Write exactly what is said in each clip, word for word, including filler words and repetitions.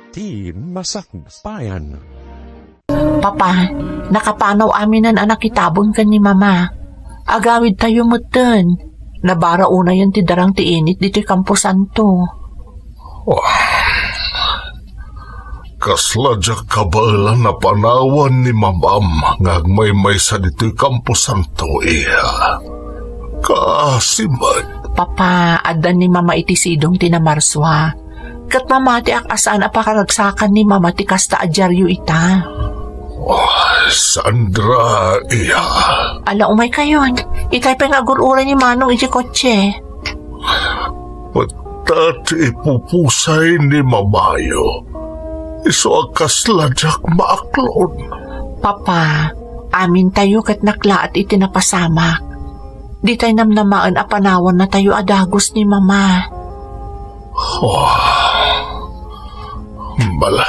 Ti Masakbayan. Papa, nakapanaw aminen a nakitabon ken ni Mama. Agawidtayo metten. Nabara unayen ti darang ti init ditoy kamposanto. Ah, kasla diak kabaelan a panawan ni Mamam nga agmaymaysa ditoy kamposanto, iha. Kaasi met. Papa, adda ni Mama iti sidong ti Namarsua. Ket mamatiak a saan a pakaragsakan ni Mama ti kasta a diario ita. Oh, Sandra, iya. Ala, umaykayon. Itay pay nga agur-uray ni Manong iti kotse. Petta ti ipupusay ni Mamayo. Isu a kasla diak maaklon. Papa, amintayo ket naklaat iti napasamak. Ditay namnamaen a panawannatayo a dagus ni Mama. Oh, bala.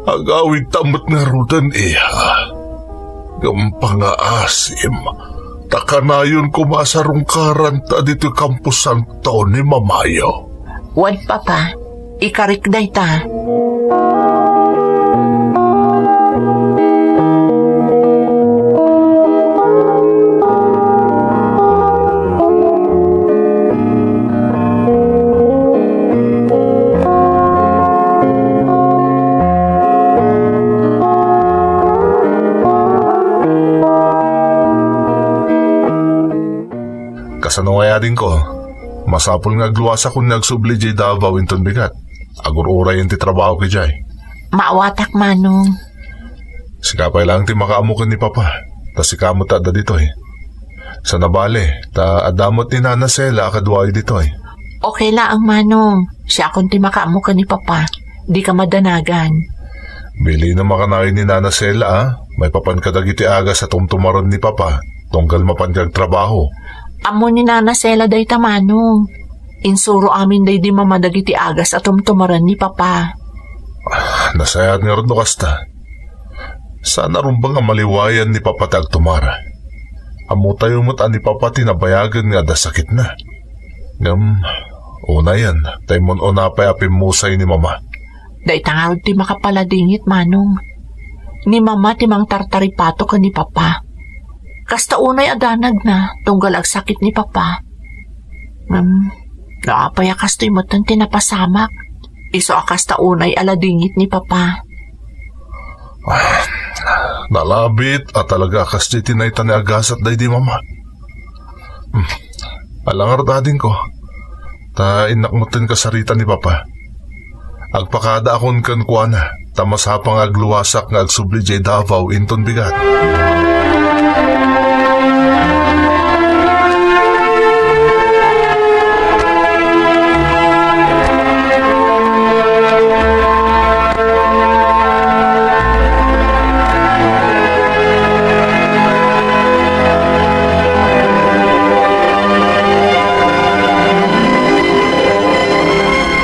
Agawidta met ngaruden, iha. Ngem pangaasim, ta kanayon koma a sarungkaranta ditoy kamposanto ni Mamayo. Wen, Papa. Ikarik dayta. Kasano ngay, adingko? Masapul nga agluasakon nga agsubli idiay Davao inton bigat. Agur-urayen ti trabahok idiay. Maawatak, Manong. Sika pay laeng ti makaammo ken ni Papa, ta sika met ti adda ditoy. Saan a bale, ta adda met ni Nana Sela a kaduayo ditoy. Okay laeng, Manong. Siakon ti makaammo ken ni Papa. Dika madanagan. Bilinem a kanayon ni Nana Sela, a. Maipapan kadagiti agas a tumtumaren ni Papa, tunggal mapanka agtrabaho. Ammo ni Nana Sela dayta, Manong. Insuro amin daydi Mama dagiti agas a tumtumaren ni Papa. Ah, nasayaat ngarud no kasta. Saan a rumbeng a maliwayan ni Papa ti agtumar. Ammotayo met a ni Papa ti nabayagen nga adda sakitna. Ngem, unayen, ta immun-una pay a pimmusay ni Mama. Dayta ngarud ti makapaladingit, Manong. Ni Mama ti mangtartaripato ken ni Papa. Kasta unay a danagna, tunggal agsakit ni Papa. Ngem, no apay a kastoy metten ti napasamak, isu a kasta unay a ladingit ni Papa. Ah, nalabit a talaga a kasdiay ti naitaen a gasat daydi Mama. Hmm. Ala ngarud, adingko. Ta innak metten kasarita ni Papa. Agpakadaakon kenkuana, ta masapa nga agluasak nga agsubli idiay Davao inton bigat.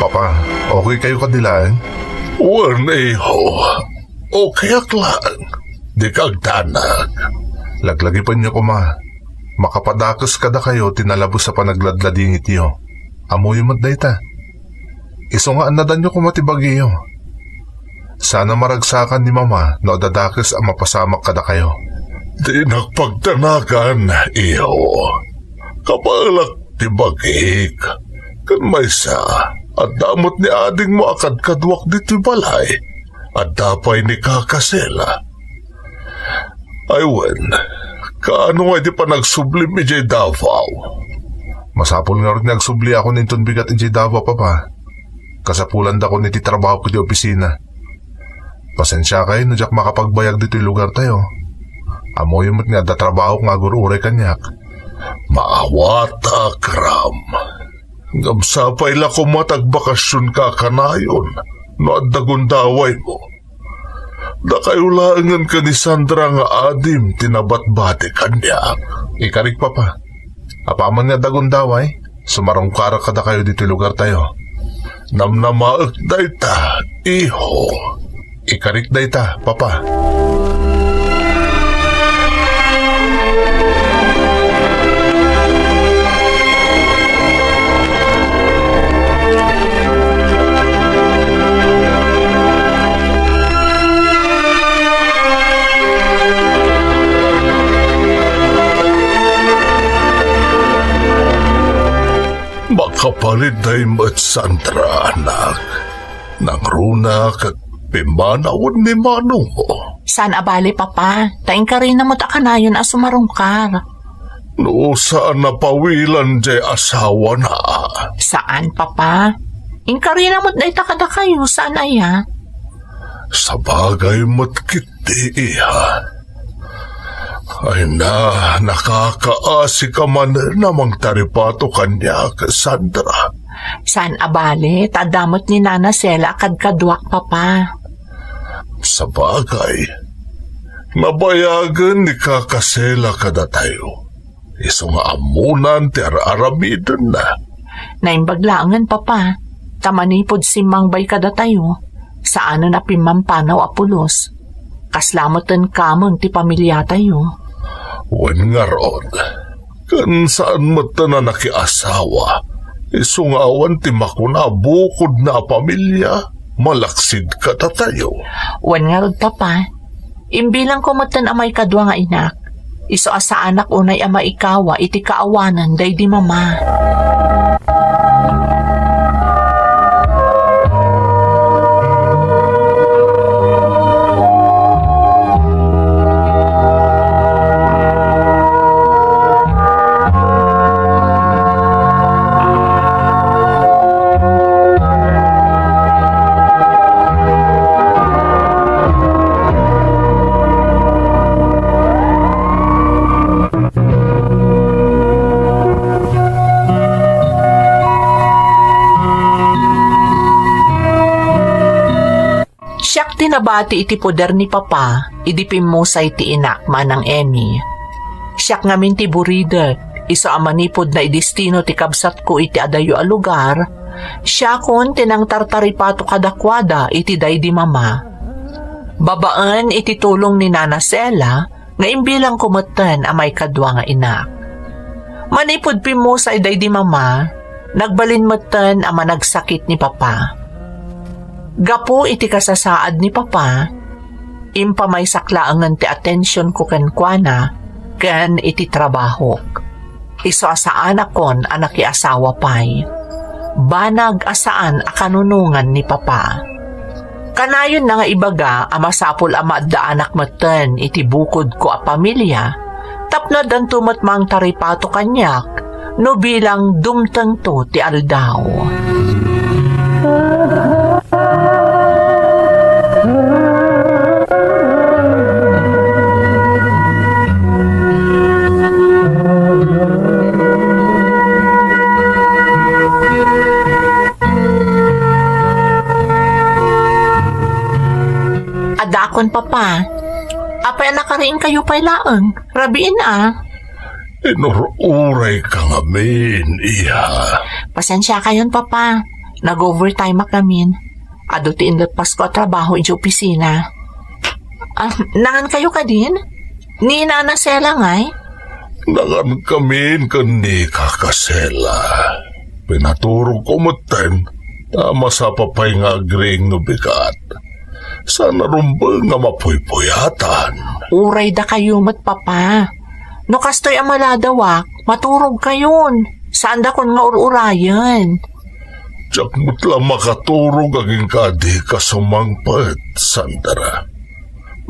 Papa, okay kayo kadi laeng? Wen, iho. Okay ak laeng. Dika agdanag. Laglagipenyo koma. Makapadakes kadakayo ti nalabes a panagladladingityo. Ammoyo met dayta. Isu nga annadanyo koma ti bagiyo. Saan a maragsakan ni Mama no adda dakes a mapasamak kadakayo. Dinak pagdanagan, iho. Kabaelak ti bagik. Ken maysa, adda met ni adingmo a kadkaduak ditoy balay. Adda pay ni Kaka Sela. Ay wen, kaano nga iti panagsublim idiay Davao? Masapul ngarud nga agsubliakon inton bigat idiay Davao, Papa. Kasapulandakon iti trabahok iti opisina. Pasensiakay no diak makapagbayag ditoy lugartayo. Ammoyo met nga adda trabahok nga agur-uray kaniak. Maawatak, Ram. Ngem sapay la koma ta agbakasionka kanayon no adda gundawaymo. Dakayo laengen ken ni Sandra nga adim ti nabatbati kaniak. Ikarik, Papa. Apaman nga adda gundaway, sumarungkarak kadakayo ditoy lugartayo. Namnamaek dayta, iho. Ikarik dayta, Papa. Sandra, anak, nangruna ket pimmanawen ni manongmo. Saan a bale, Papa, ta inkarina met a kanayon a sumarungkar. No saan a pawilan diay asawana. Saan, Papa. Inkarina met dayta kadakayo, saan aya? Sabagay met ketdi, iha. Ay na, nakakaasi ka manen a mangtaripato kaniak, Sandra. Saan a bale, ta adda met ni Nana Sela a kadkaduak, Papa. Sabagay, nabayagen ni Kaka Sela kadatayo. Isu nga ammonan ti ar-aramidenna. Naimbag laengen, Papa, ta manipud simmangbay kadatayo, saanen a pimmampanaw a pulos. Kasla meten kameng ti pamiliatayo. Wen ngarud, ken saan meten a nakiasawa, isu nga awan ti makuna a bukodna a pamilia, malaksid kadatayo. Wen ngarud, Papa, imbilangko meten a maikadua nga inak. Isu a saanak unay a maikawa iti kaawanan daydi mama. Siak ti nabati iti poder ni Papa idi pimmusay ti inak, Manang Emmy. Siak ngamin ti buridek, isu a manipud naidestino ti kabsatko iti adayo a lugar, siakon ti nangtartaripato kadakuada iti daydi mama. Babaen iti tulong ni Nana Sela, nga imbilangko metten a maikadua nga inak. Manipud pimmusay daydi mama, nagbalin metten a managsakit ni Papa. Gapu iti kasasaad ni Papa, impamaysak laengen ti atensionko kenkuana ken iti trabahok. Isu a saanakon a nakiasawa pay. Banag a saan a kanunongan ni Papa. Kanayonna nga ibaga a masapul a maaddaanak metten iti bukodko a pamilia tapno addanto met mangtaripato kaniak no bilang dumtengto ti aldaw. Adakon, Papa. Apay a nakariingkayo pay laeng? Rabiin a. Inur-urayka ngamin, iha. Pasensiakayon, Papa. Nag-overtime ak ngamin. Adu ti inleppasko a trabaho idiay opisina. Ah, nangankayo kadin? Ni Nana Sela ngay? Nangankamin ken ni Kaka Sela. Pinaturogko metten, ta masapa pay nga agriing no bigat. Saan a rumbeng nga mapuypuyatan. Uray dakayo met, Papa. No kastoy a maladawak, maturogkayon. Saandakon nga ur-urayen. Diak met la makaturog agingga a dika sumangpet, Sandra.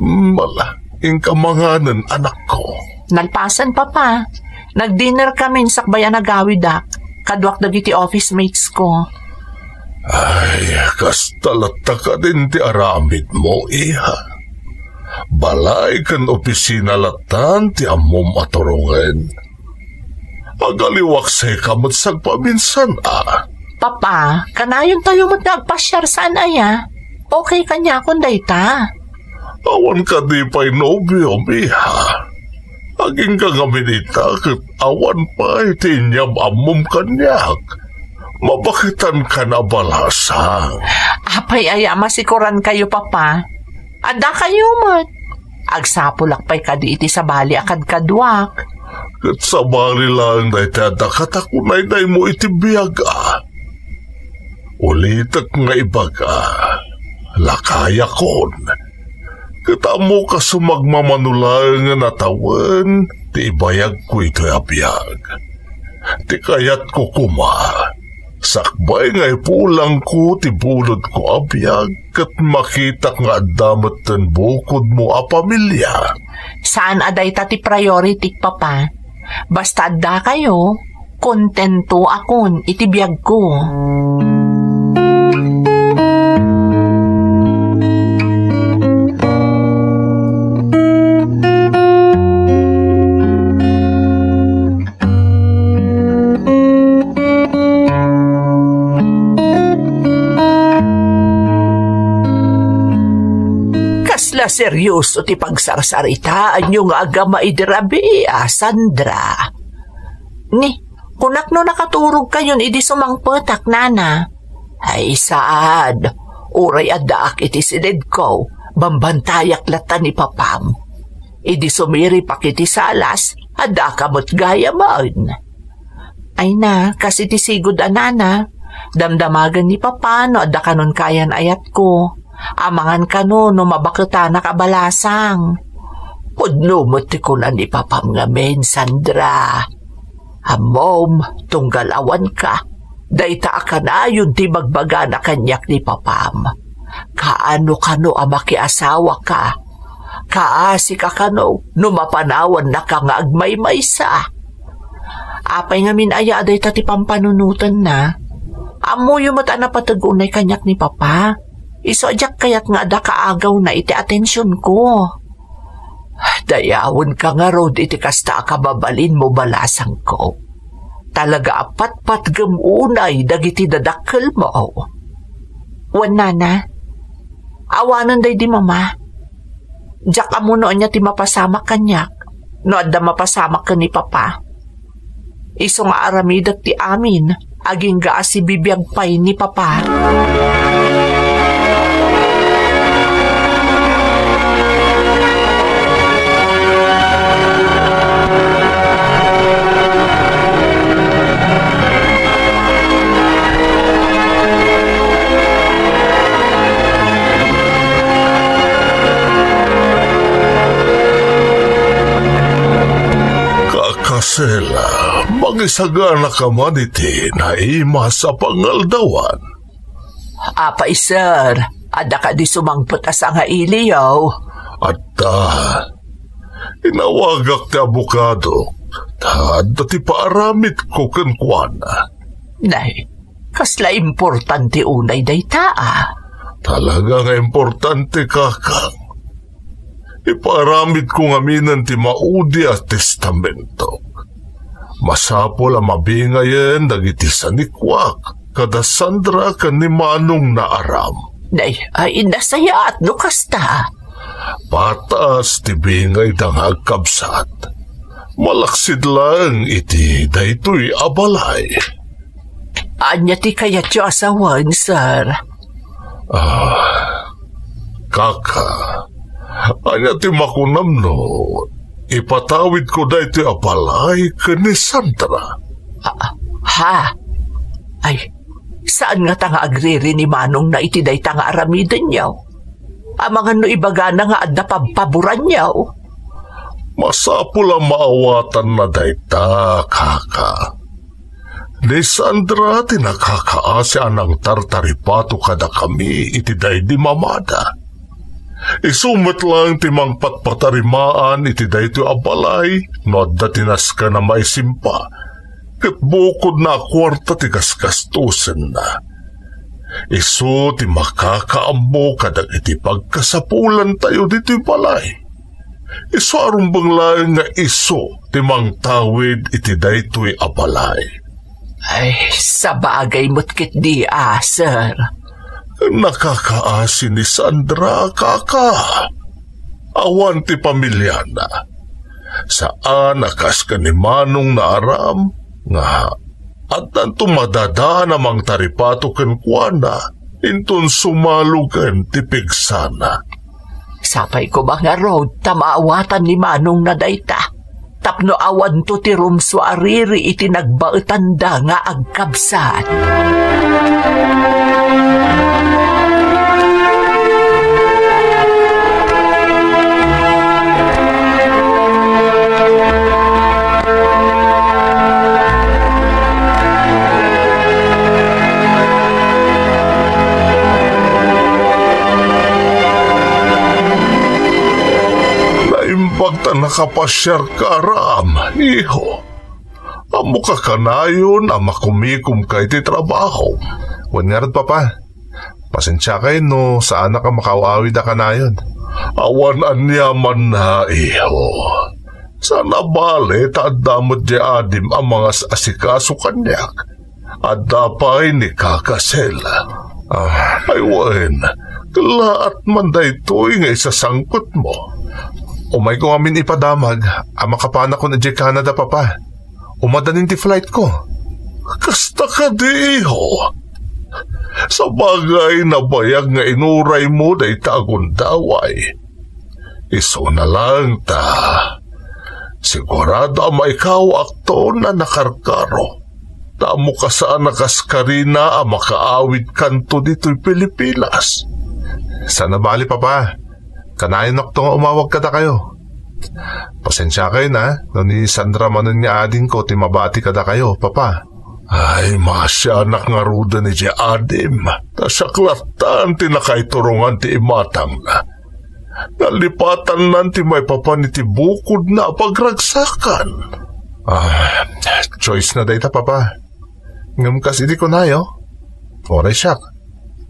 Mala, inka manganen, anakko. Nalpasen, Papa. Nag-dinner kamin sakbay a nagawidak. Kaduak dagiti office mates ko. Ay, kasta latta kadin ti aramidmo, iha. Balay ken opisina lattan ti ammom a turongen. Agaliwaksayka met sagpaminsan a. Papa, kanayontayo met nga agpasiar saan aya? Okay kaniakon dayta. Awan kadi pay nobiom, iha? Agingga ngamin ita ket awan pay ti inyam-ammom kaniak. Mabakitankan a balasang. Apay aya a masikorankayo, Papa? Addakayo met. Agsapulak pay kadi iti sabali a kadkaduak? Ket sabali laeng dayta a adda katakunaydaymo iti biag a. Ulitek nga ibaga, lakayakon. Ket ammoka sumagmamano laengen a tawen ti ibayagko itoy a biag. Ti kayatko koma, Sakbay nga ipulangko ti bulodko a biag ket makitak nga adda metten bukodmo a pamilia. Saan a dayta ti priority, Papa. Basta addakayo, kontento akon iti biagko. Kasla seryoso ti pagsarsaritaanyo nga agama idi rabii, Sandra. Ni, kunak no nakaturogkayon idi sumangpetak, Nana. Ay, saad. Uray addaak iti silidko, bambantayak latta ni Papam. Idi sumiripak iti salas, addaka met gayamen. Ay na, kas iti sigud a nana, damdamagen ni Papa no adda kanon kayan ayatko. Amangan kano no mabaketanak a balasang. Pudno met ti kuna ni Papam ngamin, Sandra. Ammom, tunggal awanka, dayta a kanayon ti ibagbagana kaniak ni Papam. Kaano kano a makiasawaka? Kaasika kano no mapanawannaka nga agmaymaysa? Apay ngamin aya a dayta ti pampanunotenna? Ammoyo met a napateg unay kaniak ni Papa. Isu a diak kayat nga adda kaagawna iti atensionko. Dayawenka ngarud iti kasta a kababalinmo, balasangko. Talaga a patpatgem unay dagiti dadakkelmo. Wen, Nana, awanen daydi Mama. Diak ammo no ania ti mapasamak kaniak no adda mapasamak ken ni Papa. Isu nga aramidek ti amin, agingga a sibibiag pay ni Papa. Kakasela, mangisaganaka man iti naimas a pangaldawan. Apay, sir, adda kadi sumangpet a sangailiyo? Adda. Inawagak ti abogado, ta adda ti paaramidko kenkuana. Nay, kasla importante unay dayta, a? Talaga nga importante, kakang. Ipaaramidko ngaminen ti maudi a testamento. Masapul a mabingayen dagiti sanikuak kada Sandra ken ni Manong Naaram. Nay, ay, nasayaat no kasta. Patas ti bingayda nga agkabsat. Malaksid laeng iti daytoy a balay. Ania ti kayatyo a sawen, sir? Ah, kaka, ania ti makunam no ipatawidko daytoy a balay ken ni Sandra? Ah, ha? Ay, saan ngata nga agriri ni Manongna iti dayta nga aramidenyo? Amangan no ibagana nga adda pabpaboranyo? Masapul a maawatanna dayta, kaka. Ni Sandra ti nakakaasi a nangtartaripato kadakami iti daydi mamada. Isu met laeng ti mangpatpatarimaan iti daytoy a balay no adda ti nasken a maisimpa, ket bukodna a kuarta ti gasgastosenna. Isu ti makakaammo kadagiti pagkasapulantayo ditoy balay. Isu a rumbeng laeng nga isu ti mangtawid iti daytoy a balay. Ay, sabagay met ketdi a, sir. Nakakaasi ni Sandra, kaka. Awan ti pamiliana. Saan a kas ken ni Manong Naaram nga addanto madadaan a mangtaripato kenkuana inton sumalogen ti pigsana. Sapay koma ngarud ta maawatan ni Manongna dayta, tapno awanto ti rumsua a riri iti nagbaetanda nga agkabsat. Naipagpag ta nakapasiarka, Ram, iho. Ammoka kanayon a makumikomka iti trabaho. Wen ngarud, Papa. Pasensiakay no saanak a makaaw-awid a kanayon. Awan aniamanna, iho. Saan a bale ta adda met diay adim a mangas-asikaso kaniak. Adda pay ni Kaka Sel. Ah, ay wen, kellaat man daytoy nga isasangpetmo. Umayko ngamin ipadamag a makapanakon idiay Canada, Papa. Umadanin ti flightko. Kasta kadi, iho? Sabagay, nabayag nga inuraymo dayta a gundaway. Isuna laeng ta, sigurado a maikawakton a nakarkaro. Ta ammoka saan a kas karina a makaawidkanto ditoy Pilipinas. Saan a bale, Papa. Kanayonakto nga umawag kadakayo. Pasensiakayon a, no ni Sandra manen nga adingko ti mabati kadakayo, Papa. Ay, maasianak ngaruden idiay adim. Ta siak lattan ti nakaiturongan ti imatangna. Nalipatannan ti maipapan iti bukodna a pagragsakan. Ah, choice na dayta, Papa. Ngem kas iti kunayo, uray siak.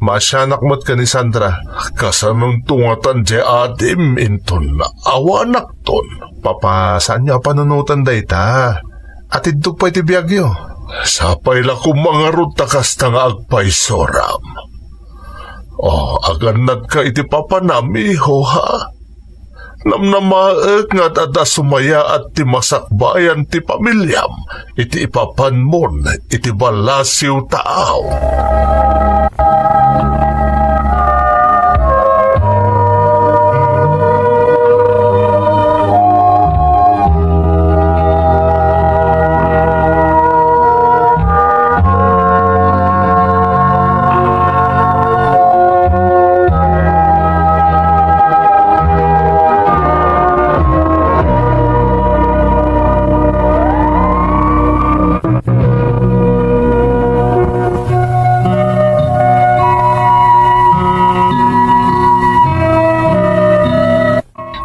Maasianak met ken ni Sandra. Kasanonto ngatan diay adim inton awanakton? Papa, saanyo a panunoten dayta. Atiddog pay ti biagyo. Sapay la koma ngarud ta kasta nga agpayso, Ram. O, agannadka iti papanam, iho, ha? Namnamaek nga ad-adda sumayaat ti masakbayan ti pamiliam iti ipapanmon iti ballasiw taaw.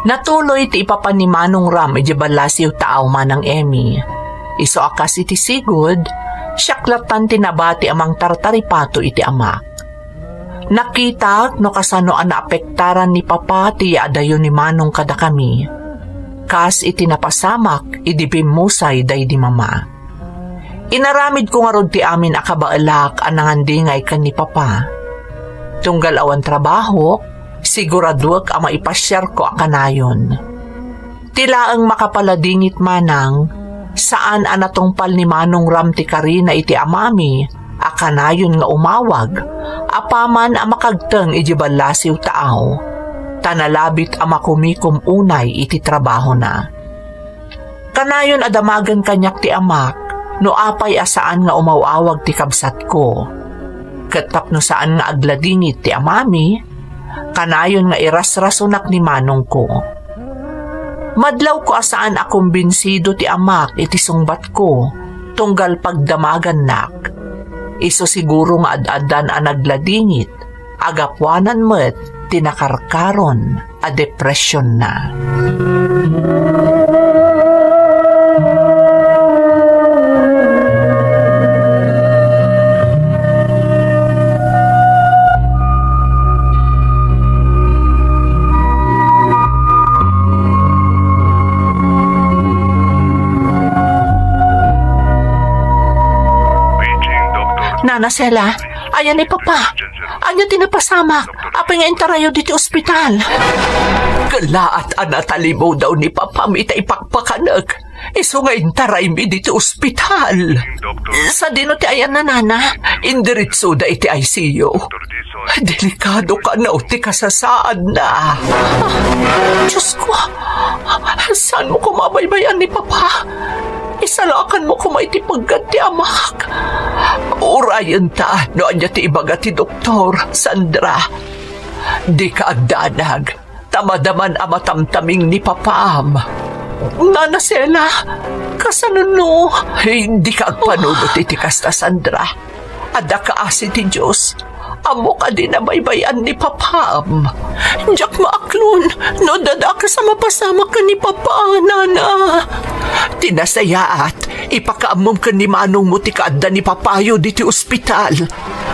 Natuloy ti ipapan ni Manong Ram idiay ballasiw taaw, Manang Emmy. Isu a kas iti sigud, siak lattan ti nabati a mangtartaripato iti amak. Nakitak no kasano a naapektaran ni Papa ti yaadayo ni Manong kadakami, kas iti napasamak idi bimmusay daydi Mama. Inaramidko ngarud ti amin a kabaelak a nangandingay ken ni Papa. Tunggal awan trabahok, siguraduek a maipasiarko a kanayon. Ti laeng makapaladingit, Manang, saan a natungpal ni Manong Ram ti karina iti amami a kanayon nga umawag apaman a makagteng idiay ballasiw taaw, ta nalabit a makumikom unay iti trabahona. Kanayon a damagen kaniak ti amak no apay a saan nga umaw-awag ti kabsatko. Ket tapno saan nga agladingit ti amami, kanayon nga irasrasonak ni manongko. Madlawko a saan a kumbinsido ti amak iti sungbatko tunggal pagdamagannak. Isu siguro nga ad-addan a nagladingit a gapuanan met ti nakarkaron a depresionna. Nana Sela, ayan ni Papa. Ania ti napasamak? Apay nga intarayo diti ospital? Kellaat a natalimudaw ni Papam ita ipakpakanek. Isu nga intaraymi diti ospital. Sadino ti ayanna, Nana? Indiritsoda iti I C U. Delikado kano ti kasasaadna. Diosko, saanmo koma a baybay-an ni Papa? Isalakanmo koma iti peggad ti amak. Urayenta no ania ti ibaga ti doktor, Sandra. Dika agdanag, ta madaman a matamtaming ni Papam. Nana Sela, kasano no? Hey, dika agpanunot iti kasta, Sandra. Adda kaasi ti Dios. Ammok a di nabaybay-an ni Papam. Diak maaklon no adda dakes a mapasamak ken ni Papa, Nana. Ti nasayaat, ipakaammom ken ni Manongmo ti kaadda ni Papayo ditoy ospital.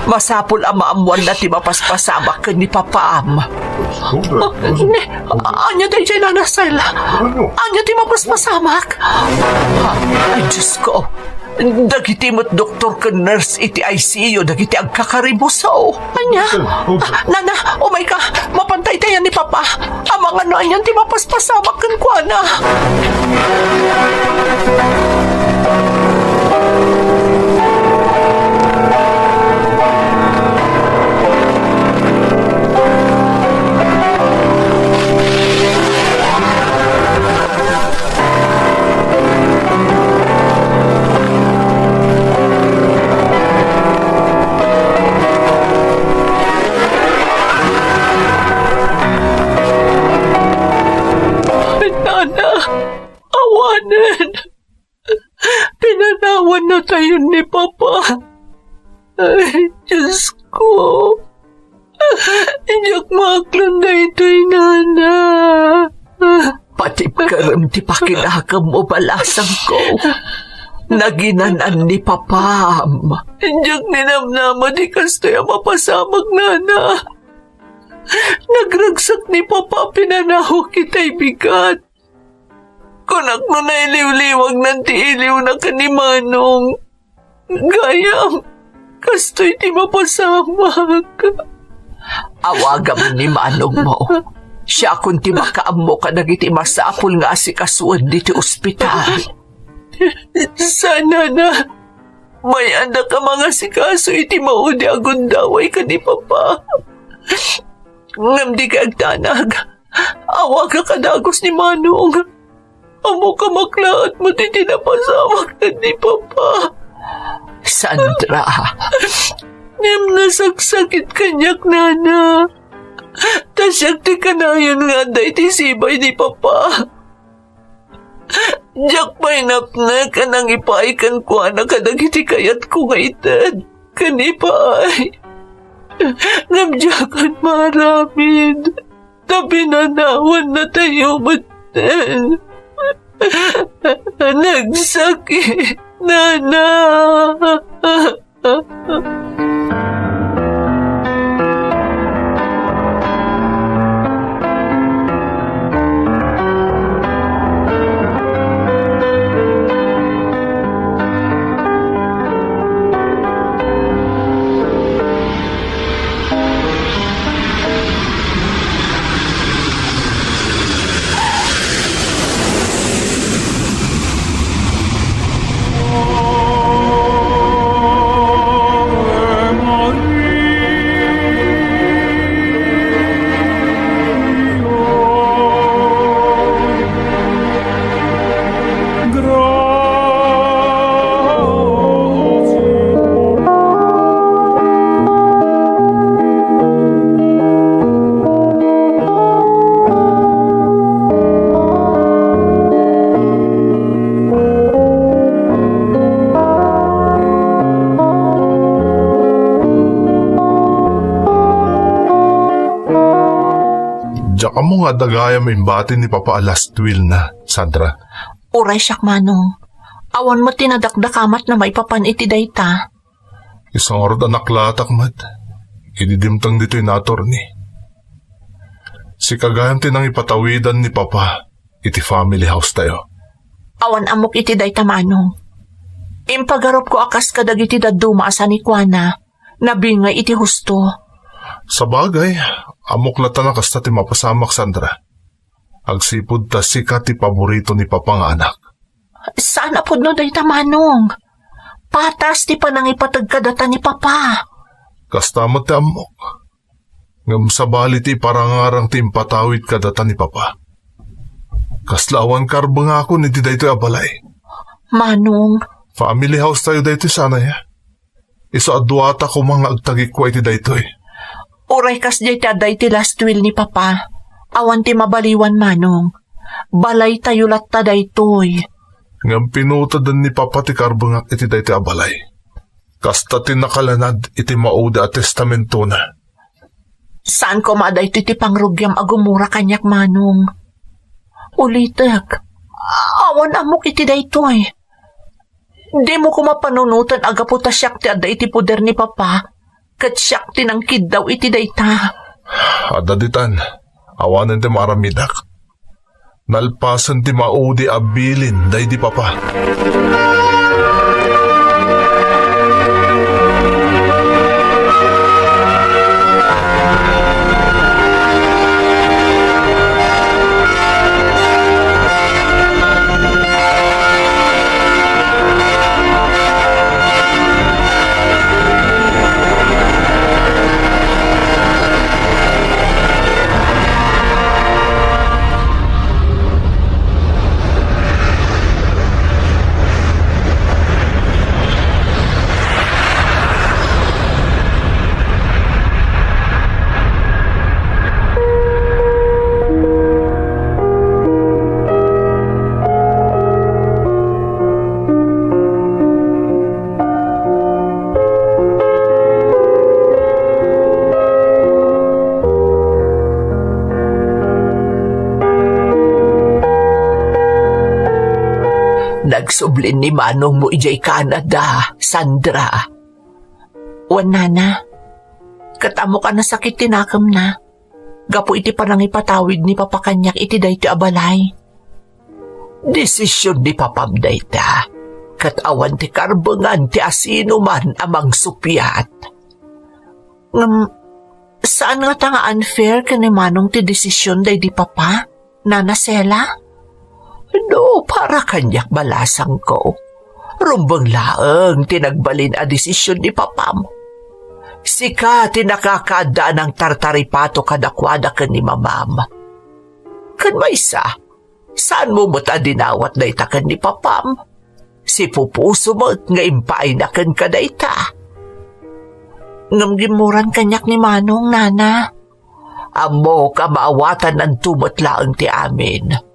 Masapul a maammoanna ti mapaspasamak ken ni Papam. Ne, ania daydiay, Nana Sel? Ania ti mapaspasamak? Ay, Diosko. Dagiti met doktor ken nurse iti I C U dagiti agkakarimuso. Ania? Ah, Nana, umayka. Mapantaytayan ni Papa. Amangan no anian ti mapaspasamak kenkuana. Nana, awanen. Pinanawannatayon ni Papa. Ay, Diosko. Diak maaklon daytoy, Nana. Patibkerem ti pakinakemmo, balasangko. Naginanan ni Papam. Diak ninamnama ti kastoy a mapasamak, Nana. Nagragsak ni Papa, pinanawak itay bigat. Kunak no nailiwliwagnan ti iliwna ken ni Manong. Gayam, kastoy ti mapasamak. Awagam ni Manongmo. Siakon ti makaammo kadagiti masapul nga asikasuen ditoy ospital. Saan, Nana. May-andak a mangasikaso iti maudi a gundaway ken ni Papa. Ngem dika agdanag. Awagak a dagus ni Manong. Ammok a maklaat met iti napasamak ken ni Papa. Sandra. Ngem nasaksakit kaniak, Nana. Ta siak ti kanayon nga adda iti sibay ni Papa. Diak pay napnek a nangipaay kenkuana kadagiti kayatko nga ited ken ipaay. Ngem diakon maaramid, ta pinanawannatayo metten. Nagsakit, Nana. Diak ammo nga adda gayam imbati ni Papa a last will na, Sandra. Uray siak, Manong. Awan met ti nadakdakamat na maipapan iti dayta. Isu ngarud a naklatak met idi dimteng ditoy ni attorney. Sika gayam ti nangipatawidan ni Papa iti family house tayo. Awan ammok iti dayta, Manong. Impagarupko a kas kadagiti dadduma a sanikuana, nabingay iti husto. Sabagay, ammok latta a kasta ti mapasamak, Sandra. Agsipud ta sika ti paborito ni Papa nga anak. Saan a pudno dayta, Manong. Patas ti panangipateg kadata ni Papa. Kasta met ti ammok. Ngem sabali ti iparangarang ti impatawid kadata ni Papa. Kasla awan karbengakon iti daytoy a balay. Manong. Family house tayo daytoy, saan aya? Isu a duata koma nga agtagikua iti daytoy. Uray kasdiay ti adda iti last will ni Papa, awan ti mabaliwan, Manong. Balaytayo latta daytoy. Ngem pinuteden ni Papa ti karbengak iti daytoy a balay. Kasta ti nakalanad iti maudi a testamentona. Saan koma daytoy ti pangrugiam a gumura kaniak, Manong. Ulitek, awan ammok iti daytoy. Dimo koma panunoten a gapu ta siak ti adda iti poder ni Papa, ket siak ti nangkiddaw iti dayta. Adda ditan, awanen ti maaramidak. Nalpasen ti maudi a bilin daydi Papa. Nagsublin ni manongmo idiay Canada, Sandra. Wen, nana, ket ammok a nasakit ti nakemna gapu iti panangipatawid ni Papa kaniak iti daytoy a balay. Desision ni Papam dayta, ket awan ti karbengan ti asinoman a mangsuppiat. Ngem, saan ngata nga unfair ken ni Manong ti desision daydi Papa, Nana Sela? No, para kaniak, balasangko, rumbeng laeng ti nagbalin a desision ni Papam. Sika ti nakakaadda a nangtartaripato kadakuada ken ni Mamam. Ken maysa, saanmo met a dinawat dayta ken ni Papam. Sipupuso met nga impaayna kenka dayta. Ngem gimmuran kaniak ni Manong, Nana. Ammok a maawatannanto met laeng ti amin.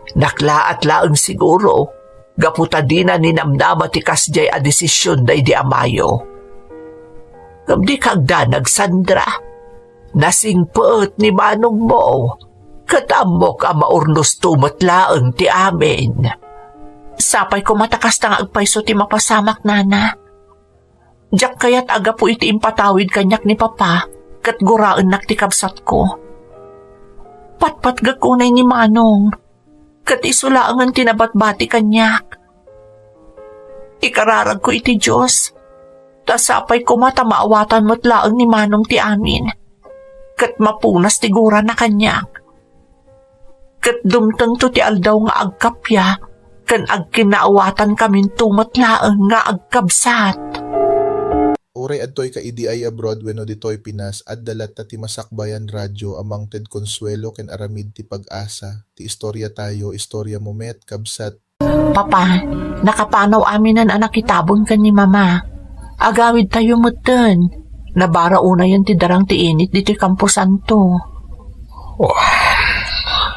Naklaat laeng siguro, gapu ta dina ninamnama ti kasdiay a desision daydi amayo. Ngem dika agdanag, Sandra. Nasingpet ni manongmo, ket ammok a maurnosto met laeng ti amin. Sapay koma ta kasta nga agpayso ti mapasamak, Nana. Diak kayat a gapu iti impatawid kaniak ni Papa ket guraennak ti kabsatko. Patpatgek unay ni Manong, ket isu laengen ti nabatbati kaniak. Ikararagko iti Dios, ta sapay koma ta maawatan met laeng ni Manong ti amin, ket mapunas ti gurana kaniak. Ket dumtengto ti aldaw nga agkappia, ken agkinaawatankaminto met laeng nga agkabsat. Uray adtoyka idiay abroad wenno ditoy Pinas, adda latta ti Masakbayan Radio a mangted konsuelo ken aramid ti pag-asa. Ti istoriatayo, istoriamo met, kabsat. Papa, nakapanaw aminen a nakitabon ken ni Mama. Agawidtayo metten. Nabara unayen ti darang ti init ditoy kamposanto. Ah,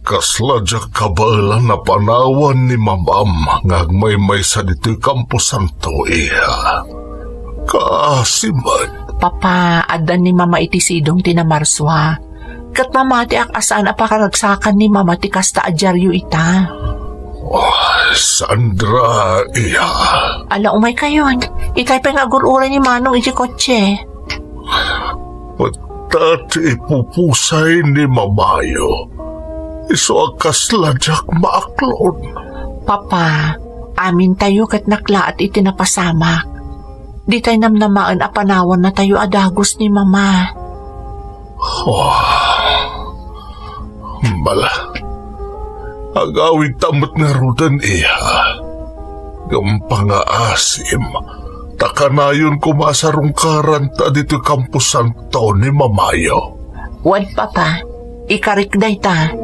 kasla diak kabaelan a panawan ni Mamam nga agmaymaysa ditoy kamposanto, iha. Kaasi met. Papa, adda ni Mama iti sidong ti Namarsua. Ket mamatiak a saan a pakaragsakan ni Mama ti kasta a diario ita. Oh, Sandra, iya. Ala, umaykayon. Itay pay nga agur-uray ni Manong iti kotse. Ita ti ipupusay ni Mamayo. Isu a kasla diak maaklon. Papa, amintayo ket naklaat iti napasamak. Ditay namnamaen a panawannatayo a dagus ni Mama. Oh, bala. Agawidta met ngaruden, iha. Ngem pangaasim, ta kanayon koma a sarungkaranta ditoy kamposanto ni Mamayo. Wen, Papa, ikarik dayta.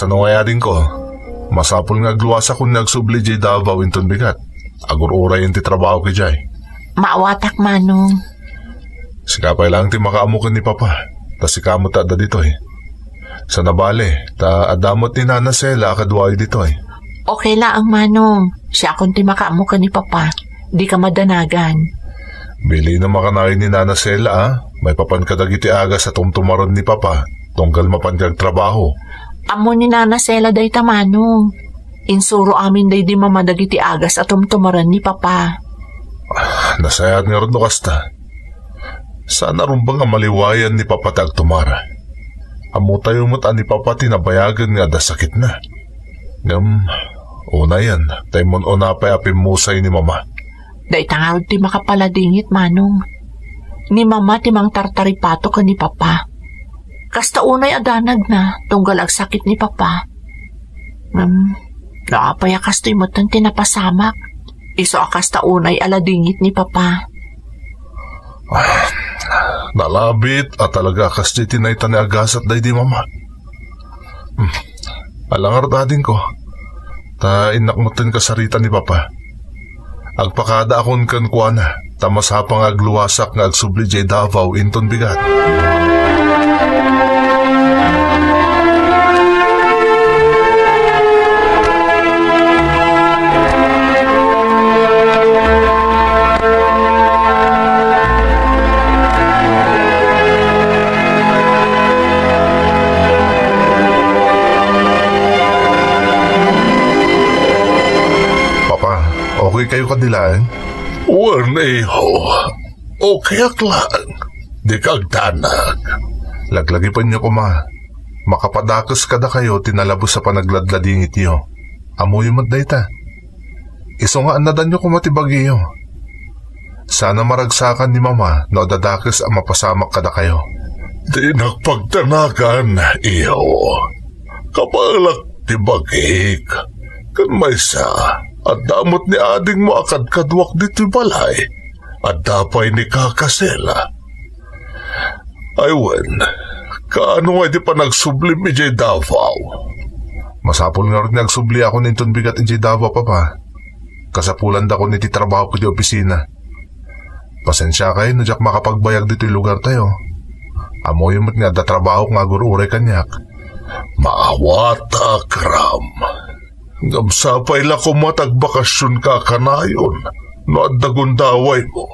Ano ngay, adingko? Masapul nga agluasakon nga agsubli idiay Davao inton bigat. Agur-urayen ti trabaho idiay. Maawatak, Manong. Sika pay laeng ti makaammo ken ni Papa. Ta sika met adda ditoy. Saan a bale, ta adda met ni Nana Sela a kaduayo ditoy. Okay laeng, Manong. Siakon ti makaammo ken ni Papa. Dika madanagan. Bilinem a kanayon ni Nana Sela, a. Maipapan kadagiti agas a tumtumaren ni Papa, tunggal mapanka agtrabaho. Ammo ni Nana Sela dayta, Manong. Insuro amin daydi Mama dagiti agas a tumtumaren ni Papa. Ah, nasayaat ngarud no kasta. Saan a rumbeng a maliwayan ni Papa ti agtumar. Ammotayo met a ni Papa ti nabayagen nga adda sakitna. Ngem, unayen, ta immun-una pay a pimmusay ni Mama. Dayta ngarud ti makapaladingit, Manong. Ni Mama ti mangtartaripato ken ni Papa. Kasta unay a danagna, tunggal agsakit ni Papa. Ngem, no apay a kastoy metten ti napasamak, isu a kasta unay a ladingit ni Papa. Ah, nalabit a talaga a kasdiay ti naitaen a gasat daydi Mama. Hmm. Ala ngarud, adingko. Ta innak metten kasarita ni Papa. Agpakadaakon kenkuana, ta masapa nga agluasak nga agsubli idiay Davao inton bigat. Papa, okay kayo kadi laeng? Wen, iho. Okay ak laeng. Dika agdanag. Laglagipenyo koma. Makapadakes kadakayo ti nalabes a panagladladingityo. Ammoyo met dayta. Isu nga annadanyo koma ti bagiyo. Saan a maragsakan ni Mama no adda dakes a mapasamak kadakayo. Dinak pagdanagan, iho. Kabaelak ti bagik. Ken maysa, adda met ni adingmo a kadkaduak ditoy balay. Adda pay ni Kaka Sela. Ay wen, kaano nga idi panagsublim idiay Davao? Masapul ngarud nga agsubliakon inton bigat idiay Davao, Papa. Kasapulandakon iti trabaho iti opisina. Pasensiakay no diak makapagbayag ditoy lugartayo. Ammoyo met nga adda trabahok nga agur-uray kaniak. Maawatak, Ram. Ngem sapay la koma ta agbakasionka kanayon no adda gundawaymo.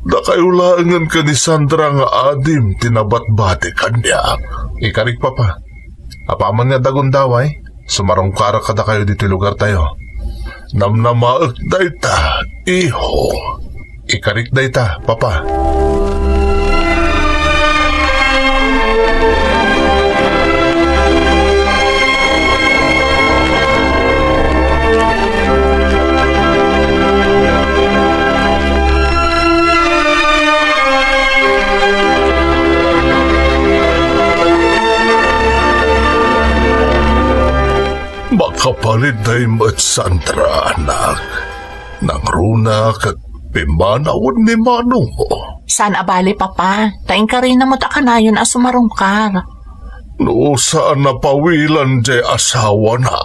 Dakayo laengen ken ni Sandra nga adim ti nabatbati kaniak. Ikarik, Papa. Apaman nga adda gundaway, sumarungkarak kadakayo ditoy lugartayo. Namnamaek dayta, iho. Ikarik dayta, Papa. Makapaliday met, Sandra, anak. Nangruna ket pimmanawen ni manongmo. Saan a bale, Papa. Ta inkarina met a kanayon a sumarungkar. No saan a pawilan diay asawana.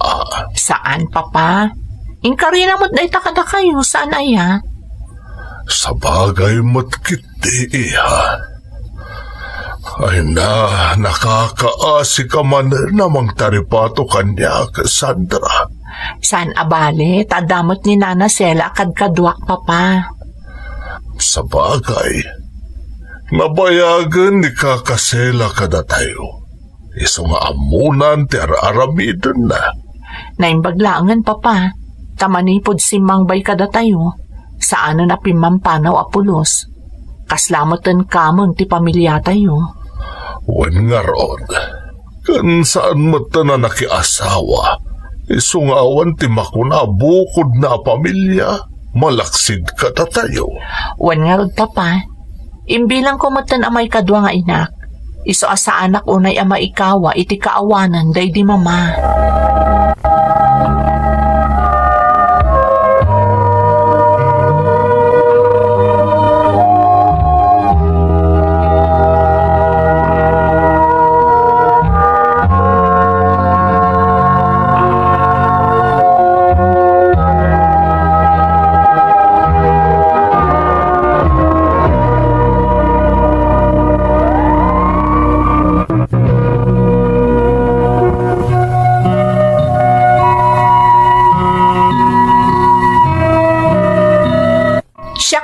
Saan, Papa. Inkarina met dayta kadakayo, saan aya? Sabagay met ketdi, iha. Ay na, nakakaasika manen a mangtaripato kaniak, Sandra. Saan a bale, ta adda met ni Nana Sela a kadkaduak, Papa. Sabagay, nabayagen ni Kaka Sela kadatayo. Isu nga ammonan ti ar-aramidenna. Naimbag laengen, Papa, ta manipud simmangbay kadatayo, saanen a pimmampanaw a pulos. Kasla metten kameng ti pamiliatayo. Wen ngarud, ken saan metten a nakiasawa, isu nga awan ti makuna a bukodna a pamilia, malaksid kadatayo. Wen ngarud, Papa, imbilangko metten a maikadua nga inak, isu a saanak unay a maikawa iti kaawanan daydi mama.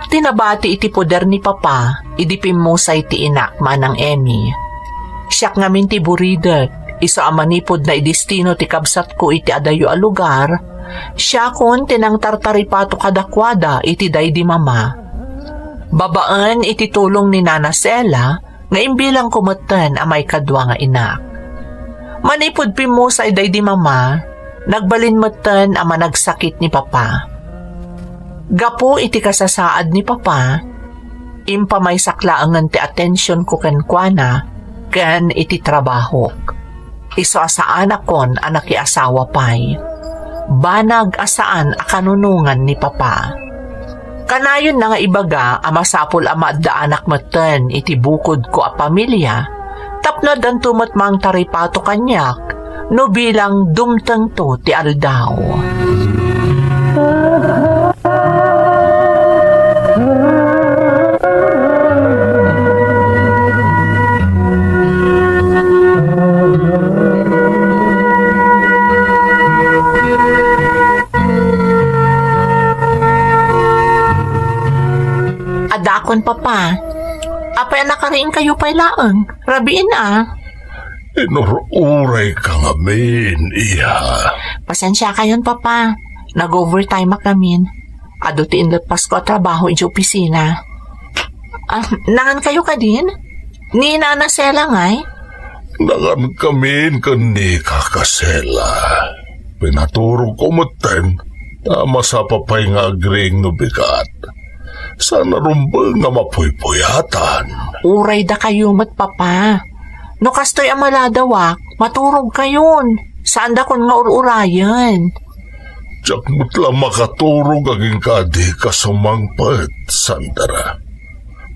ti nabati iti poder ni Papa idi pimmusay ti inak, Manang Emmy. Siak ngamin ti buridek, isu a manipud naidestino ti kabsatko iti adayo a lugar, siakon ti nangtartaripato kadakuada iti daydi Mama. Babaen iti tulong ni Nana Sela, nga imbilangko metten a maikadua nga inak. Manipud pimmusay daydi Mama, nagbalin metten a managsakit ni Papa. Gapu iti kasasaad ni Papa, impamaysak laengen ti atensionko kenkuana ken iti trabahok. Isu a saanakon a nakiasawa pay. Banag a saan a kanunongan ni Papa. Kanayonna nga ibaga a masapul a maaddaanak metten iti bukodko a pamilia tapno addanto met mangtaripato kaniak no bilang dumtengto ti aldaw. Adakon, Papa. Apay a nakariingkayo pay laeng? Rabiin a. Inur-urayka ngamin, iha. Pasensiakayon, Papa. Nag-overtime-ak ngamin. Adu ti inleppasko a trabaho idiay opisina. Ah, nangankayo kadin? Ni Nana Sela ngay? Nangankamin ken ni Kaka Sela. Pinaturogko metten ta masapa pay nga agriing no bigat. Saan a rumbeng nga mapuypuyatan. Uray dakayo met, Papa. No kastoy a maladawak, maturogkayon. Saandakon nga ur-urayen. Diak met la makaturog agingga a dika sumangpet, Sandra.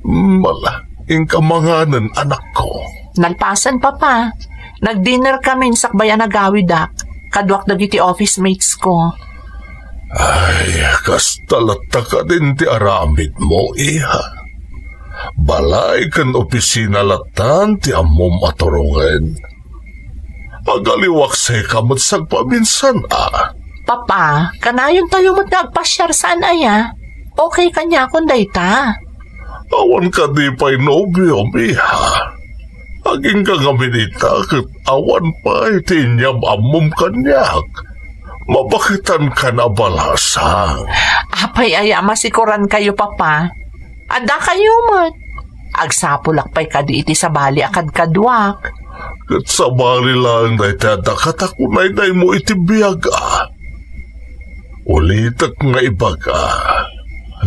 Mala, inka manganen, anakko. Nalpasen, Papa. Nagdinnerkamin sakbay a nagawidak. Kaduak dagiti office mates ko. Ay, kasta latta kadin ti aramidmo, iha. Balay ken opisina lattan ti ammom a turongen. Agaliwaksayka met sagpaminsan a. Papa, kanayontayo met nga agpasiar saan aya? Okay kaniakon dayta. Awan kadi pay nobiom, iha? Agingga ngamin ita ket awan pay ti inyam-ammom kaniak. Mabaketankan a balasang. Apay aya a masikorankayo, Papa? Addakayo met. Agsapulak pay kadi iti sabali a kadkaduak. Ket sabali laeng dayta a dakata kunaydaymo iti biag a. Ulitek nga ibaga,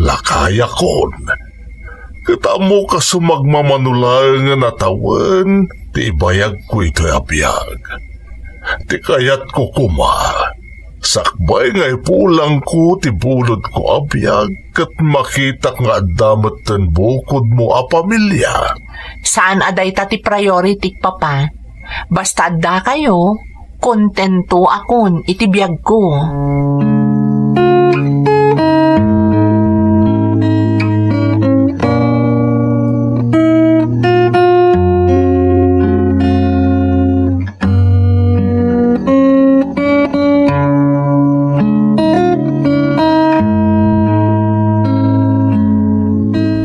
lakayakon. Ket ammoka sumagmamano laengen a tawen ti ibayagko itoy a biag. Ti kayatko koma, sakbay nga ipulangko ti bulodko a biag ket makitak nga adda metten bukodmo a pamilia. Saan a dayta ti priority, Papa. Basta addakayo, kontentoakon iti biagko.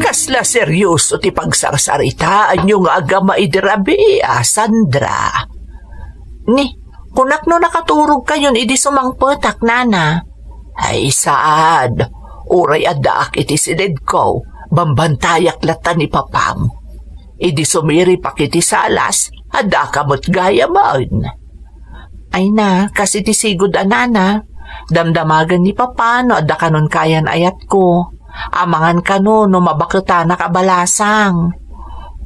Kasla seryoso ti pagsarsaritaanyo nga agama idi rabii, Sandra. Ni, kunak no nakaturogkayon idi sumangpetak, Nana. Ay, saan. Uray addaak iti siledko, bambantayak latta ni Papam. Idi sumiripak iti salas, addaka met gayamen. Ay na, kas iti sigud a nana, damdamagen ni Papa no adda kanon kayan ayatko. Amangan kano no mabaketanak a balasang.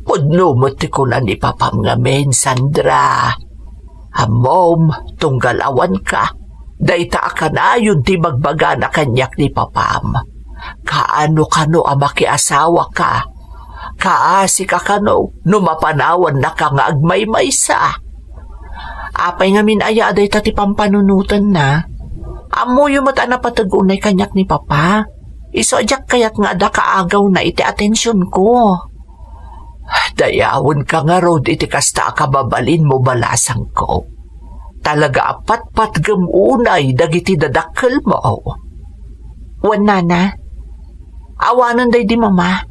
Pudno met ti kuna ni Papam ngamin, Sandra. Ammom, tunggal awanka, dayta a kanayon ti ibagbagana kaniak ni Papam. Kaano kano a makiasawaka? Kaasika kano no mapanawannaka nga agmaymaysa? Apay ngamin aya a dayta ti pampanunotenna? Ammoyo met a napateg unay kaniak ni Papa. Isu a diak kayat nga adda kaagawna iti atensionko. Dayawenka ngarud iti kasta a kababalinmo, balasangko. Talaga a patpatgem unay dagiti dadakkelmo. Wen, nana, Awanen daydi, Mama.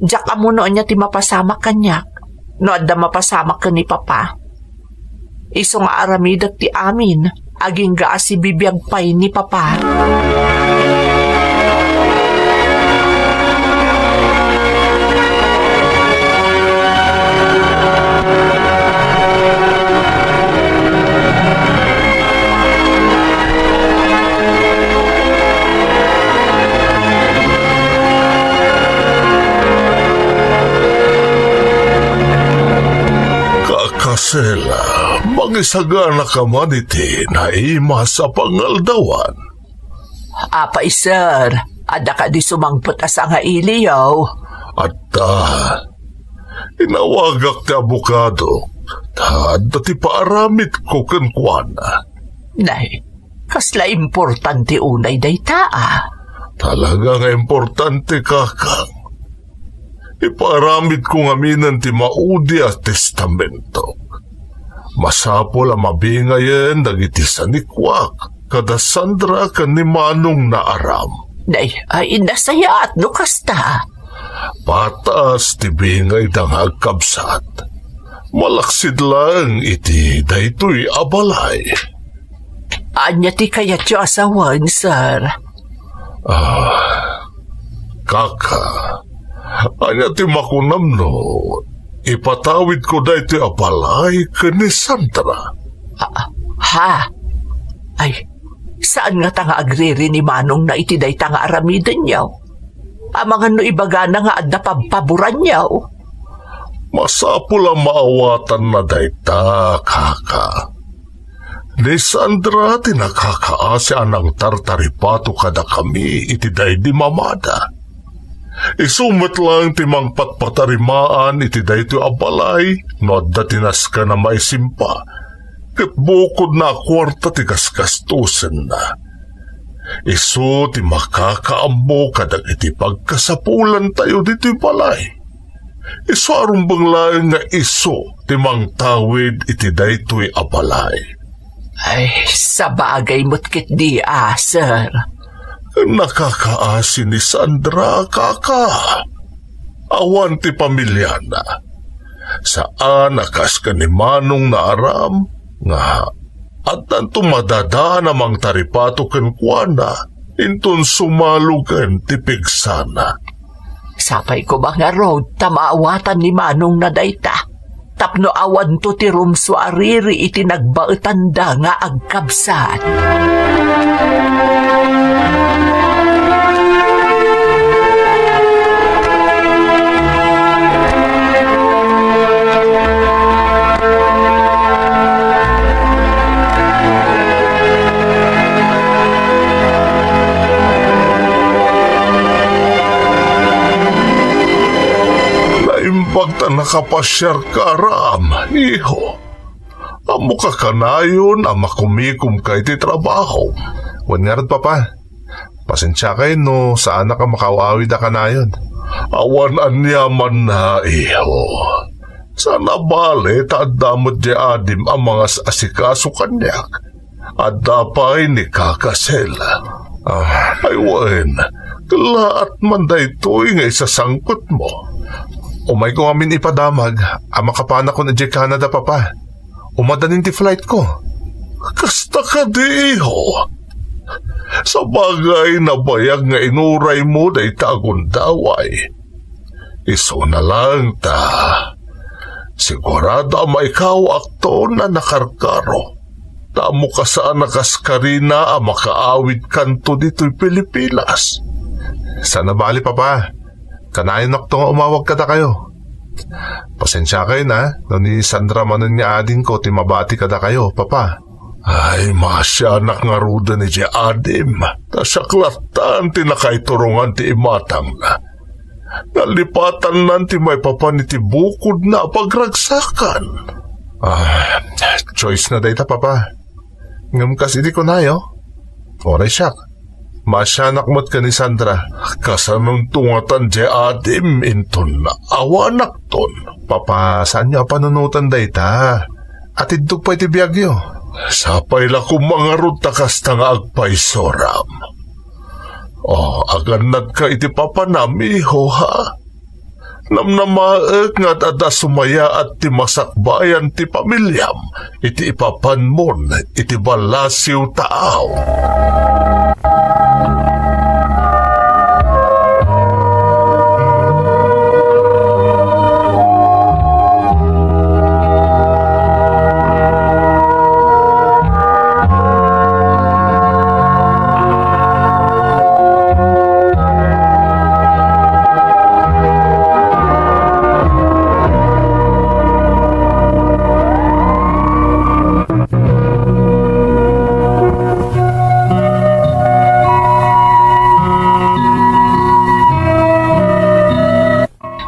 Diak ammo no ania ti mapasamak kaniak no adda mapasamak ken ni Papa. Isu nga aramidek ti amin, agingga a sibibiag pay ni Papa. Kakasela, mangisagana ka man iti naimas a pangaldawan. Apay, sir, adda kadi sumangpet a sangailiyo? Adda. Inawagak ti abogado, ta adda ti paaramidko kenkuana. Nay, kasla importante unay dayta, a? Talaga nga importante, kakang. Ipaaramidko ngaminen ti maudi a testamento. Masapul a mabingayen dagiti sanikuak kada Sandra ken ni Manong Naaram. Nay, ay, nasayaat no kasta. Patas ti bingayda nga agkabsat. Malaksid laeng iti daytoy a balay. Ania ti kayatyo a sawen, sir? Ah, kaka, ania ti makunam no ipatawidko daytoy a balay ken ni Sandra? Ah, ha? Ay, saan ngata nga agriri ni Manong na iti dayta nga aramidenyo? Amangan no ibagana nga adda pabpaboranyo? Masapul a maawatanna dayta, kaka. Ni Sandra ti nakakaasi a nangtartaripato kadakami iti daydi mamada. Isu met laeng ti mangpatpatarimaan iti daytoy a balay no adda ti nasken a maisimpa, ket bukodna a kuarta ti gasgastosenna. Isu ti makakaammo kadagiti pagkasapulantayo ditoy balay. Isu a rumbeng laeng nga isu ti mangtawid iti daytoy a balay. Ay, sabagay met ketdi a, sir. Nakakaasi ni Sandra, kaka. Awan ti pamiliana. Saan a kas ken ni Manong Naaram nga addanto madadaan a mangtaripato kenkuana inton sumalugen ti pigsana. Sapay koma ngarud ta maawatan ni Manong na dayta, tapno awanto ti rumsua a riri iti nagbaetanda nga agkabsat. Naimbag ta nakapasiarka, Ram, iho. Ammoka kanayon a makumikomka iti trabaho. Wen ngarud, Papa. Pasensiakay no saanak a makaaw-awid a kanayon. Awan aniamanna, iho. Saan a bale ta adda met diay adim a mangas-asikaso kaniak. Adda pay ni Kaka Sel. Ah, ay wen, kellaat man daytoy nga isasangpetmo. Umayko ngamin ipadamag a makapanakon idiay Canada, Papa. Umadanin ti flightko. Kasta kadi, iho? Sabagay, nabayag nga inuraymo dayta a gundaway. Isuna laeng ta, sigurado a maikawakton a nakarkaro. Ta ammoka saan a kas karina a makaawidkanto ditoy Pilipinas. Saan a bale, Papa. Kanayonakto nga umawag kadakayo. Pasensiakay na, no ni Sandra manen nga adingko ti mabati kadakayo, Papa. Ay, maasianak ngaruden idiay adim. Ta siak lattan ti nakaiturongan ti imatangna. Nalipatannan ti maipapan iti bukodna a pagragsakan. Ah, choice na dayta, Papa. Ngem kas idi kunayo, uray siak. Maasianak met ken ni Sandra. Kasanonto ngatan diay adim inton awanakton? Papa, saanyo a panunoten dayta. Atiddog pay ti biagyo. Sapay la koma ngarud ta kasta nga agpayso, Ram. Oh, agannadka iti papanam, iho, ha? Namnamaek nga ad-adda sumayaat ti masakbayan ti pamiliam iti ipapanmon iti ballasiw taaw.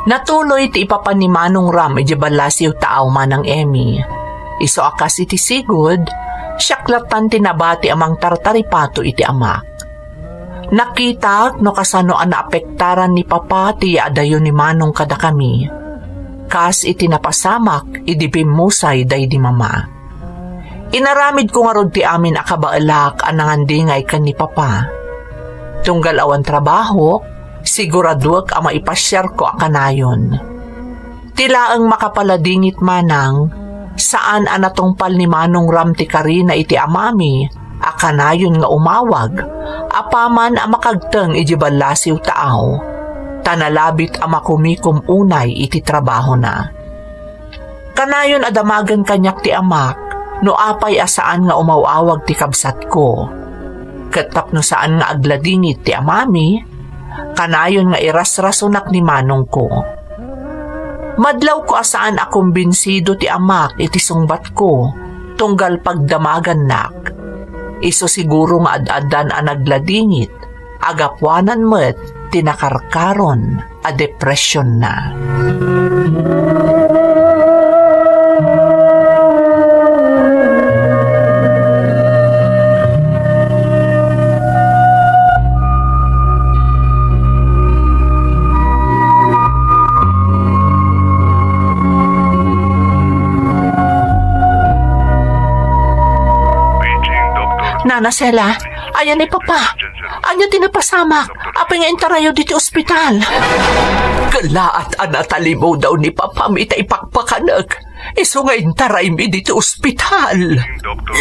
Natuloy ti ipapan ni Manong Ram idiay ballasiw taaw, Manang Emmy. Isu a kas iti sigud, siak lattan ti nabati a mangtartaripato iti amak. Nakitak no kasano a naapektaran ni Papa ti yaadayo ni Manong kadakami, kas iti napasamak idi bimmusay daydi Mama. Inaramidko ngarud ti amin a kabaelak a nangandingay ken ni Papa. Tunggal awan trabahok, siguraduek a maipasiarko a kanayon. Ti laeng makapaladingit, Manang, saan a natungpal ni Manong Ram ti karina iti amami a kanayon nga umawag apaman a makagteng idiay ballasiw taaw, ta nalabit a makumikom unay iti trabahona. Kanayon a damagen kaniak ti amak no apay a saan nga umaw-awag ti kabsatko. Ket tapno saan nga agladingit ti amami, kanayon nga irasrasonak ni manongko. Madlawko a saan a kumbinsido ti amak iti sungbatko tunggal pagdamagannak. Isu siguro nga ad-addan a nagladingit a gapuanan met ti nakarkaron a depresionna. Nana Sela, ayan ni Papa. Ania ti napasamak? Apay nga intarayo diti ospital? Kellaat a natalimudaw ni Papam ita ipakpakanek. Isu nga intaraymi diti ospital.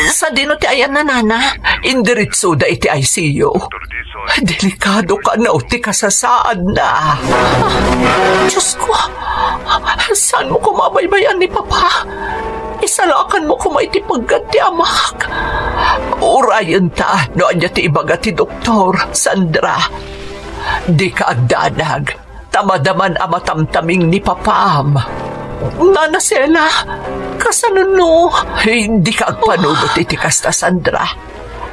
Sadino ti ayanna, Nana? Indiritsoda iti I C U. Delikado kano ti kasasaadna. Diosko, saanmo koma a baybay-an ni Papa? Isalakanmo koma iti paggat ti amak. Urayenta no ania ti ibaga ti doktor, Sandra. Dika agdanag, ta madaman a matamtaming ni Papam. Nana Sela, kasano no? Ay, dika agpanunot iti kasta, Sandra.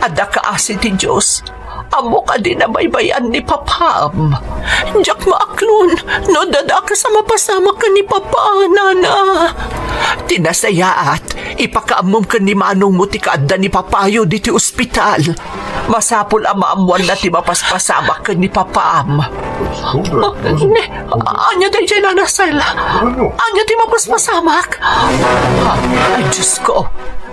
Adda kaasi ti Dios. Ammok a di nabaybay-an ni Papam. Diak maaklon no adda dakes a mapasamak ken ni Papa, Nana. Ti nasayaat, ipakaammom ken ni manongmo ti kaadda ni Papayo diti ospital. Masapul a maammoanna ti mapaspasamak ken ni Papam. Ah, ne, ania daydiay, Nana Sela? Ania ti mapaspasamak? Ay, Diosko.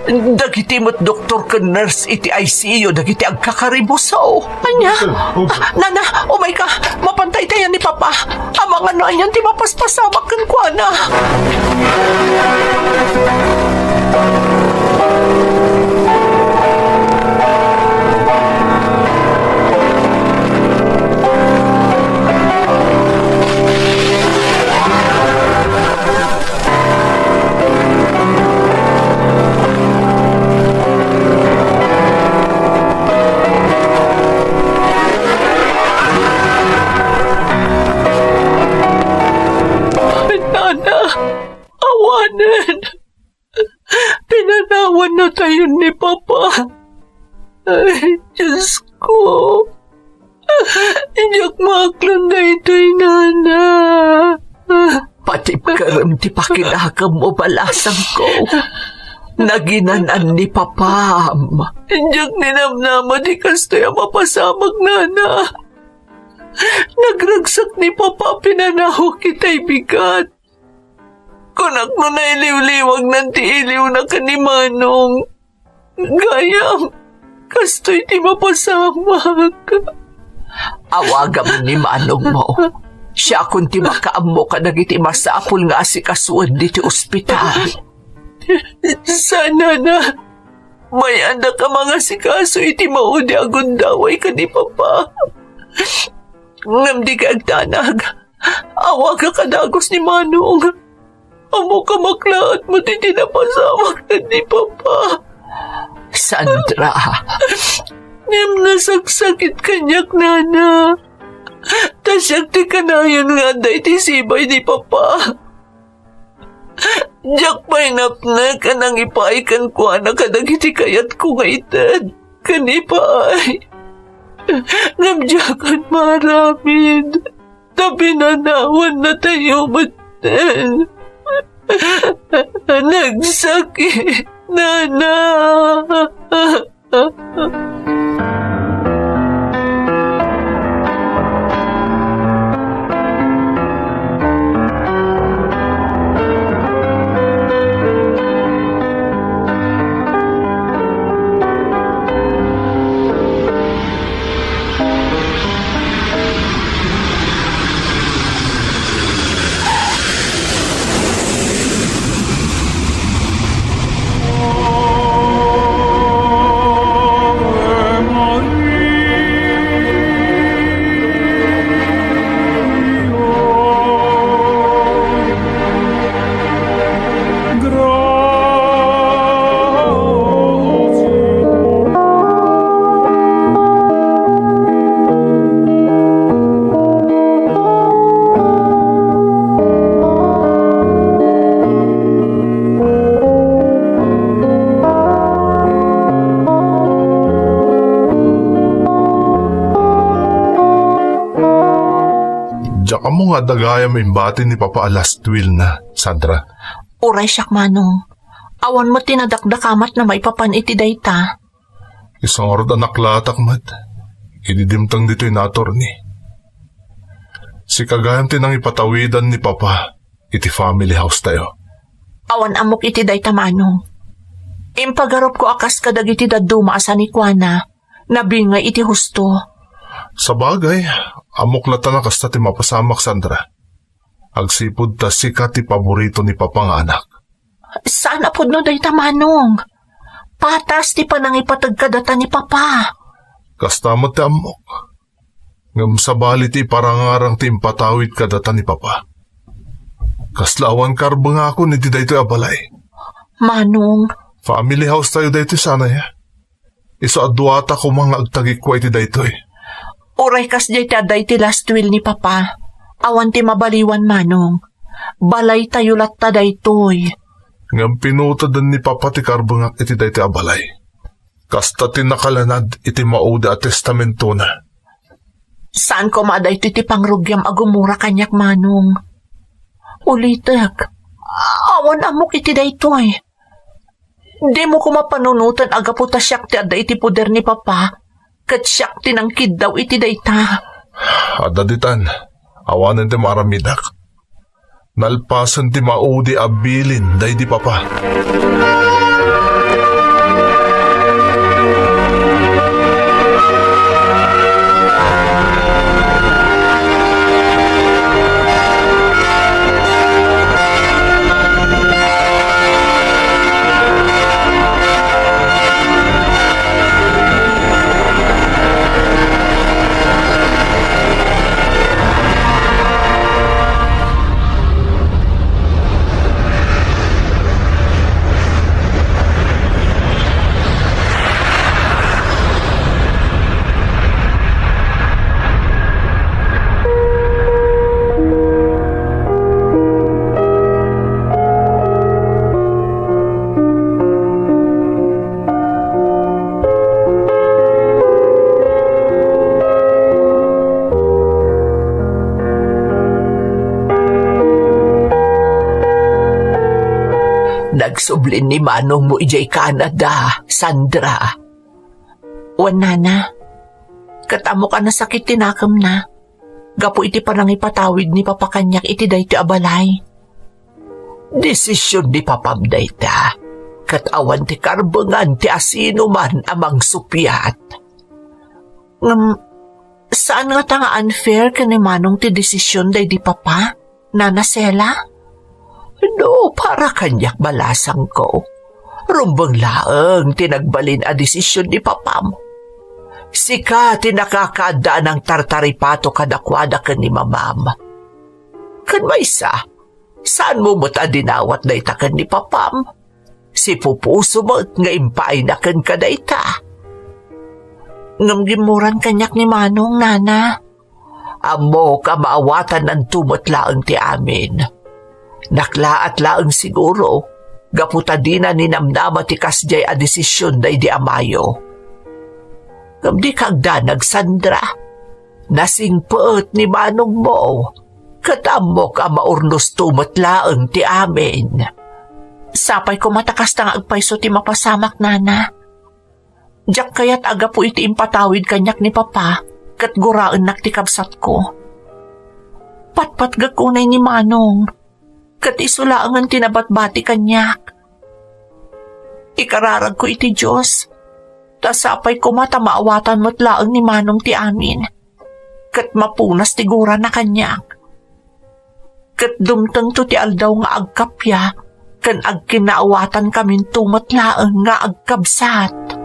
Dagiti met doktor ken nurse iti I C U dagiti agkakarimuso. Ania? Nana, umayka. Mapantay tayan ni Papa. Amangan no anian ti mapaspasamak kenkuana. Nana, awanen. Pinanawan na tayo ni Papa. Ay, Diosko. Diak maaklon daytoy, Nana. Patibkerem ti pakinakemmo, balasangko. Naginan-an ni Papam. Diak ninamnama ti kastoy a mapasamak, Nana. Nagragsak ni Papa, pinanawak itay bigat. Kunak no nailiwliwagnan ti iliwna ken ni Manong. Gayam, kastoy ti mapasamak. Awagam ni manongmo. Siakon ti makaammo kadagiti masapul nga asikasuen ditoy ospital. Saan, Nana. May-andak a mangasikaso iti maudi a gundaway ken ni Papa. Ngem dika agtanag. Awagak a dagus ni Manong. Ammok a maklaat met iti napasamak ken ni Papa. Sandra. Ngem nasaksakit kaniak, Nana. Ta siak ti kanayon nga adda iti sibay ni Papa. Diak pay napnek a nangipaay kenkuana kadagiti kayatko nga ited ken ipaay. Ngem diakon maaramid, ta pinanawannatayo metten. Nagsakit, Nana. Diak ammo nga adda gayam imbati ni Papa a last will na, Sandra. Uray siak, Manong. Awan met ti nadakdakamatna maipapan iti dayta. Isu ngarud a naklatak met idi dimteng ditoy ni attorney. Sika gayam ti nangipatawidan ni Papa iti family house tayo. Awan ammok iti dayta, Manong. Impagarupko a kas kadagiti dadduma a sanikuana, nabingay iti husto. Sabagay, ammok latta a kasta ti mapasamak, Sandra. Agsipud ta sika ti paborito ni Papa nga anak. Saan a pudno dayta, Manong. Patas ti panangipateg kadata ni Papa. Kasta met ti ammok. Ngem sabali ti iparangarang ti impatawid kadata ni Papa. Kasla awan karbengakon iti daytoy a balay. Manong. Family house tayo daytoy sana, ya. Isu a duata koma nga agtagikua iti daytoy. Uray kasdiay ti adda iti last will ni Papa, awan ti mabaliwan, Manong. Balaytayo latta daytoy. Ngem pinuteden ni Papa ti karbengak iti daytoy a balay. Kasta ti nakalanad iti maudi a testamentona. Saan koma a daytoy ti pangrugiam a gumura kaniak, Manong. Ulitek, awan ammok iti daytoy. Dimo koma panunoten a gapu ta siak ti adda iti poder ni Papa, ket siak ti nangkiddaw iti dayta. Adda ditan, awanen ti maaramidak. Nalpasen ti maudi a bilin daydi Papa. Nagsubli ni manongmo idiay Canada, Sandra. Wen, Nana. Ket ammok a nasakit ti nakemna gapu iti panangipatawid ni Papa kaniak iti daytoy a balay. Desision ni Papam dayta, ket awan ti karbengan ti asinoman a mangsuppiat. Ngem, Saan ngata nga unfair ken ni Manong ti desisyon daydi papa, Nana Sela? No, para kaniak, balasangko. Rumbeng laeng ti nagbalin a desisyon ni papam. Sika ti nakakaadda a nangtartaripato kadakuada ken ni mamam. Ken maysa, saanmo met a dinawat dayta ken ni papam? Sipupuso met nga impaayna kenka dayta. Ngem gimmuran kaniak ni Manong, Nana. Ammok a maawatannanto met laeng ti amin. Naklaat laeng siguro, gapu ta dina ninamnama ti kasdiay a desisyon daydi amayo. Ngem dika agdanag, Sandra. Nasingpet ni manongmo, ket ammok a maurnosto met laeng ti amin. Sapay koma ta kasta nga agpayso ti mapasamak, Nana. Diak kayat a gapu iti impatawid kaniak ni Papa ket guraennak ti kabsatko. Patpatgek unay ni Manong, ket isu laengen ti nabatbati kaniak. Ikararagko iti Dios, ta sapay koma ta maawatan met laeng ni Manong ti amin, ket mapunas ti gurana kaniak. Ket dumtengto ti aldaw nga agkappia, ken agkinaawatankaminto met laeng nga agkabsat.